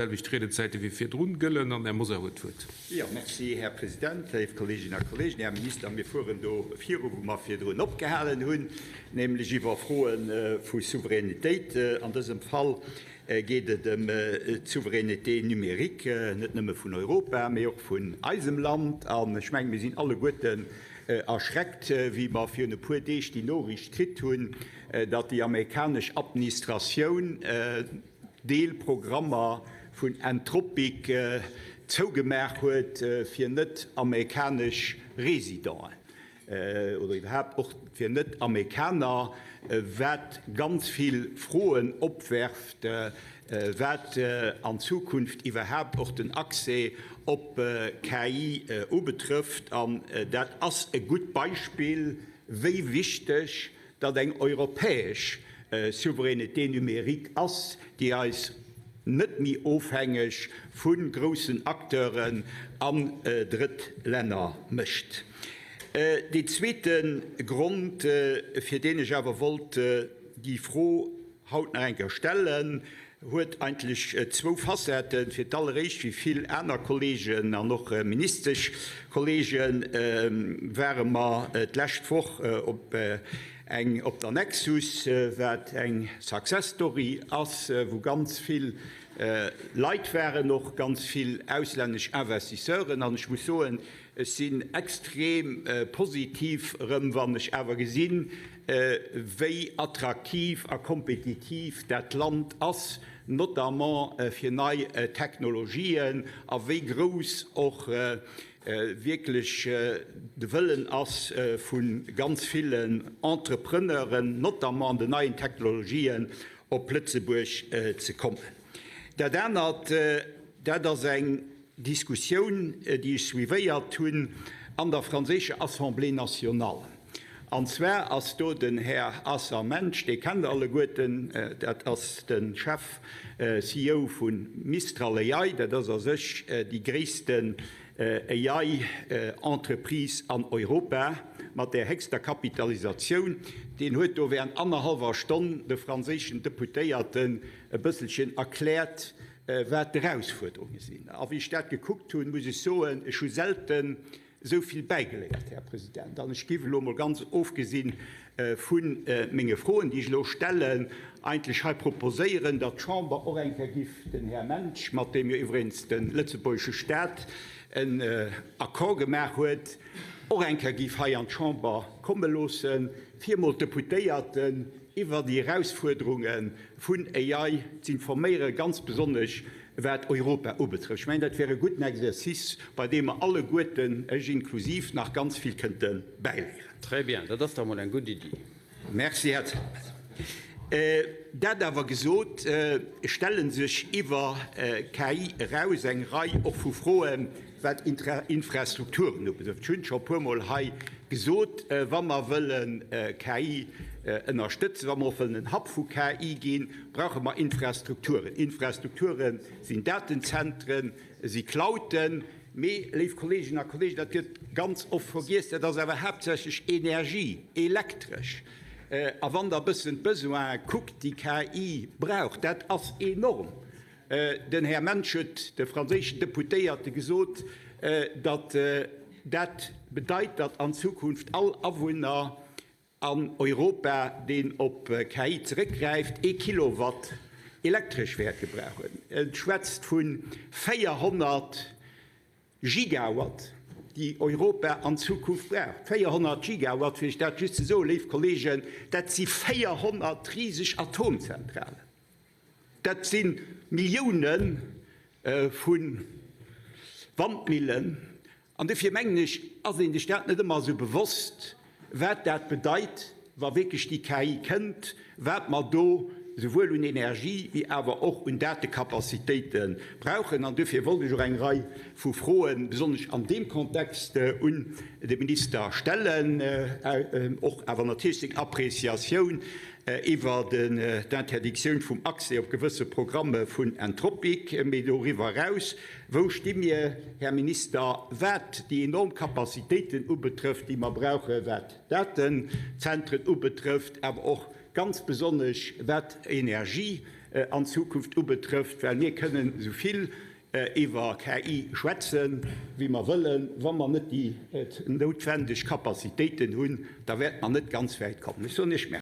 Selwecht Riedezäite wéi virdrun gëllen an Här Mosar huet d'Wuert. Jo, merci, Här President, léif Kolleeginnen a Kolleegen, Här Minister. Mir fueren do viru wou mer virdrun opgehalen hunn, nämlech iwwer Froe vu Souveränitéit. An dësem Fall geet et ëm d'Souveraineté numérique, net nëmme vun Europa, mee och vun eisem Land. An ech mengen, mir sinn alleguerten erschreckt, wéi mer virun e puer Deeg déi Noriicht kritt hunn, datt déi amerikanesch Administratioun, Deelprogrammer vun Anthropic zougemaach huet fir net-amerikanesch Residenten oder iwwerhaapt och fir Net-Amerikaner, wat ganz vill Froen opwerft, wat an Zukunft iwwerhaapt och den Accès op KI ubetrëfft. An dat ass e gutt Beispill, wéi wichteg datt eng europäesch Souveraineté numérique ass, déi eis net méi ofhängeg vu groussen Acteuren an Drëttlänner mécht. Deen zweete Grond, fir deen ech awer wollt déi Fro haut nach eng Kéier stellen, huet eigentlech zwou Facetten. Fir d'alleréischt, wéi vill aner Kolleegen an och Ministeschkolleegen, ware mer d'lescht Woch op eng op der Nexus, wat eng Success Story ass, wou ganz vill Leit waren, och ganz vill auslännesch Investisseuren. An ech muss soen, ech sinn extrem positiv erëm, wann ech awer gesinn, wéi attraktiv a kompetitiv dat Land ass, notamment fir nei Technologien, a wéi grouss och wierklech de Wëllen ass vu ganz villen Entrepreneuren, notamment an den neien Technologien, op Lëtzebuerg ze kommen. Dat anert, dat ass eng Diskussioun, déi ech suivéiert hunn an der franséischer Assemblée nationale. An zwar ass do den Här Assa Mensch, dee kennt Der alleguerten, dat ass de Chef, CEO vu Mistral AI, dat ass a sech déi gréissten AI-Entreprise an Europa mat där héchster Kapitalisatioun. Deen huet do während annerhallwer Stonn de franséischen Deputéierten e bësselchen erkläert, wat d'Erausfuerderunge sinn. A wéi ech dat gekuckt hunn, muss ech soen, ech hu selten esou vill bäigeléiert, Här President. An ech géif elo emol ganz ofgesi vu menge Froen, déi ech elo stellen, eigentlech hei proposéieren, datt d'Chamber och eng Kéier giff den Här Mensch, mat deem jo iwwregens de lëtzebuergesche Stat en Accord gemaach huet, och eng Kéier giff hei an d'Chamber komme loossen, fir emol d'Deputéierten iwwer déi Erausfuerderunge vun AI z'informéieren, ganz besonnesch wat Europa ubetrëfft. Ech mengen, dat wär e gudden Exercice, bei deem mer alleguerten, ech inklusiv, nach ganz vill kënnte bäiléieren. Très bien, dat ass dach emol eng gutt Iddi. Merci, Här Turmes. Dat awer gesot, stelle sech iwwer KI eraus eng Rei och vu Froen, wat Infrastrukturen ubetrëfft. Ech hunn et scho e puermol hei gesot, Wa mer wëlle KI ënnerstëtzen, wa mer och wëllen en Hub vu KI ginn, brauche mer Infrastrukturen. Infrastrukture sinn Datenzentren, si Clouden. Mee, léif Kolleeginnen a Kolleegen, dat gëtt ganz oft vergiess, dat ass awer haaptsächlech Energie, Elektresch. A wann Der e bëssen d'Besoine kuckt, déi KI brauch, dat ass enorm. Den Här Mensch huet de franséischen Deputéierte gesot, datt dat bedeit, datt an Zukunft all Awunner an Europa, deen op KI zeréckgräift, ee Kilowatt Elektresch wäert gebrauchen. E schwätzt vu 400 Gigawatt, déi Europa an Zukunft braucht. 400 Gigawatt, fir lech dat just ze soen, léif Kolleegen, dat si 400 riseg Atomzentralen. Dat si Millioune vu Wandmillen. An dofir mengen ech, ass ee sech dat net ëmmer esou bewosst, wat dat bedeit, wa wierklech déi KI kënnt, wat mer do souwuel un Energie wéi awer och un Datekapazitéite brauchen. An dofir wollt ech och eng Rei vu Froen, besonnesch an deem Kontext, un de Minister stellen, och awer natierlech seng Appréciatioun iwwer d'Interdictioun vum Accès op gewësse Programme vun Anthropic, mee doriwwer eraus, wou sti mir, Här Minister, wat déi enorm Capacitéiten ubetrëfft, déi mer brauchen, wat d'Datenzentren ubetrëfft, awer och ganz besonnesch wat Energie. an Zukunft ubetrëfft, well mir kënnen esou vill iwwer KI schwätzen, wéi mer wëllen, wa mer net déi noutwendeg Capacitéiten hunn, da wäerte mer net ganz wäit kommen. Ech soen Iech Merci.